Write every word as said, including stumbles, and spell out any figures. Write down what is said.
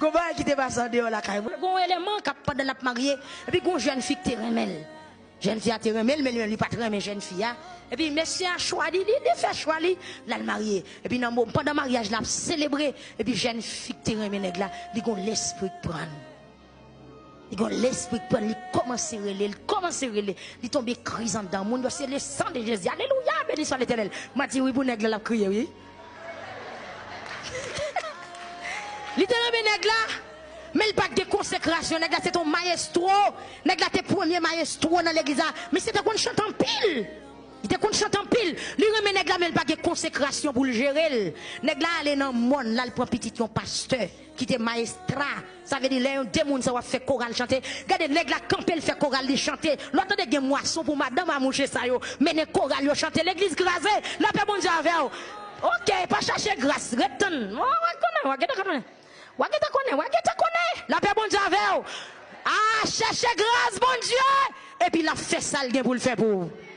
Gon bagay ki te pase andeyò lakay mwen. Gon eleman k ap, pandan l ap marye, epi gon jèn fi k te renmen l. Jèn fi a te renmen l, men li menm li pa t renmen jèn fi a. Epi mesye a chwazi, li, li fè chwa li, l al marye. Epi nan mo, pandan maryaj la ap selebre, epi jèn fi k te renmen nèg la, li gon lespri k pran l. Li gon lespri k pran l, li kòmanse rele, li kòmanse rele. Li tonbe kriz anndan moun yo, se le sang de Jésus. Alelouya, beni swa Letènèl. Mwen di wi pou nèg la, l ap kriye, wi. Li te renmen nèg la, men l pa t gen konsekrasyon. Nèg la se te yon mayestwo. Nèg la te premye mayestwo nan legliz la. Misye te konn chante anpil. Li te konn chante anpil. Li renmen nèg la, men l pa gen konsekrasyon pou l jere l. Nèg la ale nan mòn, l al pran pitit yon pastè ki te mayestra. Sa vle di, lè yon de moun sa w ap fè koral chante, gade nèg la kanpe, l fè koral li chante. Lè w tande gen mwason pou madanm a mouche sa yo, mennen koral yo chante, legliz kraze. Lapè Bondye avè w. Oke, pa chache gras, ret tann. W a, w a konnen, w a gentan konnen. W a gentan konnen, w a gentan konnen. Lapè Bondye avè w. A, chèche gras Bondye, epi l ap fè sa l gen pou l fè pou ou.